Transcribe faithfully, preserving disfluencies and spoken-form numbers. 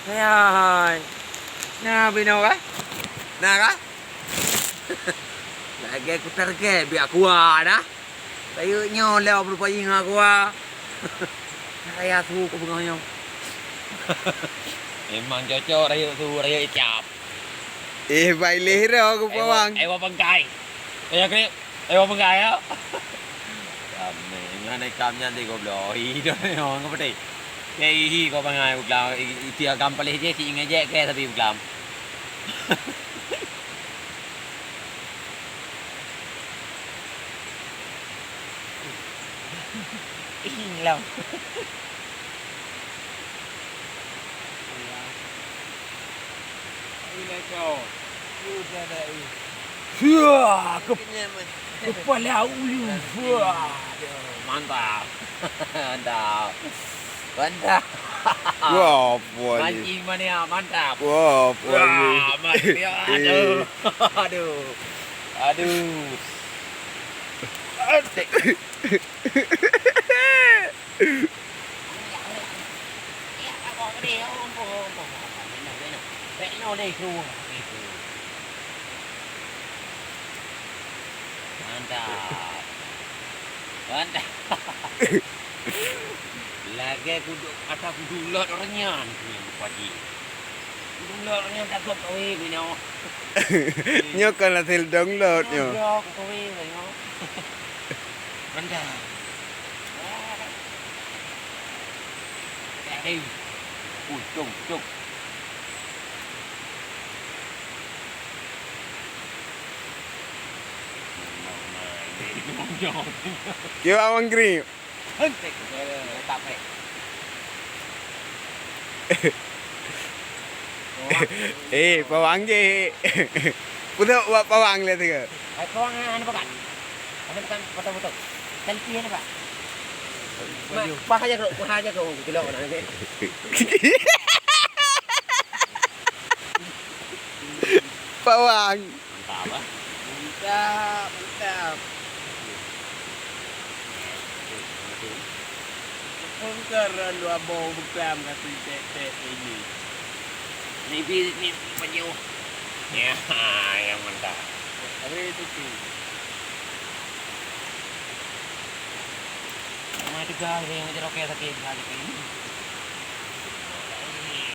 Hai. Nah, binoe kah? Nah kah? Lagèe kutarget biak kuah dah. Rayeuk nyoe lé beurupajih ngon kuah. Raya su ku beungoh nyoe. Memang cocok rayeuk su, rayeuk icap. Eh, baileh dah ku pawang. Ewa, ewa pangkai. Ewa krip. Ayo, peugah, ya. Ramé. Nyan ikam nyan di goblok. Hi, dah, nyoe, ngapa, teh? Kayak hi, kau pangai, udah, i-, i-, tiap gam paléh je, si ngejek ke, tapi udah. Ih, lam. Fuah, ke-, kepala ulu. Fuah. Mantap. Mantap. Mantap. Wah, apa ni? Mancing mania, mantap. Wah, apa ni? Wah, mantap. Eh. Aduh. Aduh. Aduh. Mantap. Mantap. Lagèe kudu, ata kudu lot reunyan, Pak Ji. Kudu lot reunyan takot kawé nyoe. Nyoe kan hasil download nyoe. Nyoe, nyoe, kawé nyoe. Mantap. Hei. Ui, cong, cong. Kiban Abang Krim. Eh, pawang je. Putôk buat pawang lé tu ke? Ai, pawang hana pakat. Hana pakat foto-foto. Selfie hana, Pak. Mak, pah aja kau, pah aja kau, gila orang ni. Pawang. Mantap, ah. Mantap, mantap. Pengkaran dua boh bekam kata tek-tek ini. Ini bi-, ni panjang. Ya, yang mantap. Habis itu, Cik. Sama juga yang jeroknya sakit, sakit ini.